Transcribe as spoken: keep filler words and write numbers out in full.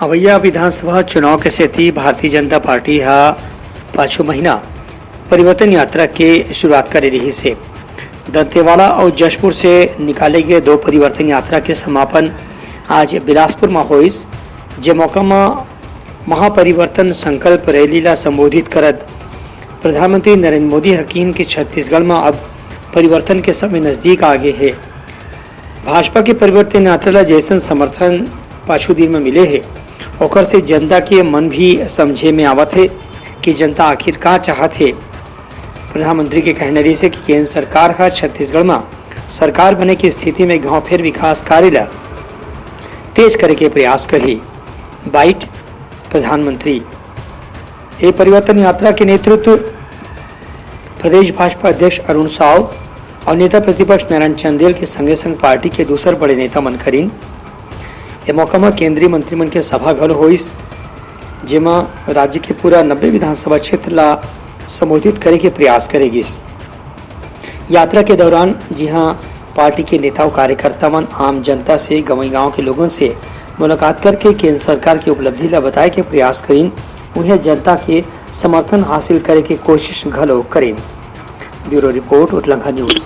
अवइया विधानसभा चुनाव के सेती भारतीय जनता पार्टी ह पाछू महीना परिवर्तन यात्रा के शुरुआत करे रिहिस हे। दंतेवाड़ा अउ जशपुर से निकाले गए दो परिवर्तन यात्रा के समापन आज बिलासपुर म होइस, जे मौका म महापरिवर्तन संकल्प रैली ला संबोधित करत प्रधानमंत्री नरेंद्र मोदी ह किहिन कि छत्तीसगढ़ म अब परिवर्तन के समय नजदीक आ गे हे। भाजपा के परिवर्तन यात्रा ला जैसन समर्थन पाछू दिन म मिले हे, ओकर से जनता के मन भी समझे में आवत हे कि जनता आखिर का चाहत हे। प्रधानमंत्री के कहना रहिस हे कि केंद्र सरकार ह छत्तीसगढ़ म सरकार बने के स्थिति में एक घांव फेर विकास कार्य ला तेज करे के प्रयास करही। बाइट प्रधानमंत्री। ये परिवर्तन यात्रा के नेतृत्व प्रदेश भाजपा अध्यक्ष अरुण साव अउ नेता प्रतिपक्ष नारायण चंदेल के संगे संग पार्टी के दूसर बड़े नेता मन करिन। ए मौका म केंद्रीय मंत्री मन के सभा घलो होइस, जेमा राज्य के पूरा नब्बे विधानसभा क्षेत्र ला संबोधित करे के प्रयास करे गिस। यात्रा के दौरान जिहां पार्टी के नेता अउ कार्यकर्ता मन आम जनता से गंवई गांव के लोगन से मुलाकात करके केंद्र सरकार के उपलब्धि ला बताए के प्रयास करिन, उहें जनता के समर्थन हासिल करे के कोशिश घलो करिन। Bureau report, Utlangha news.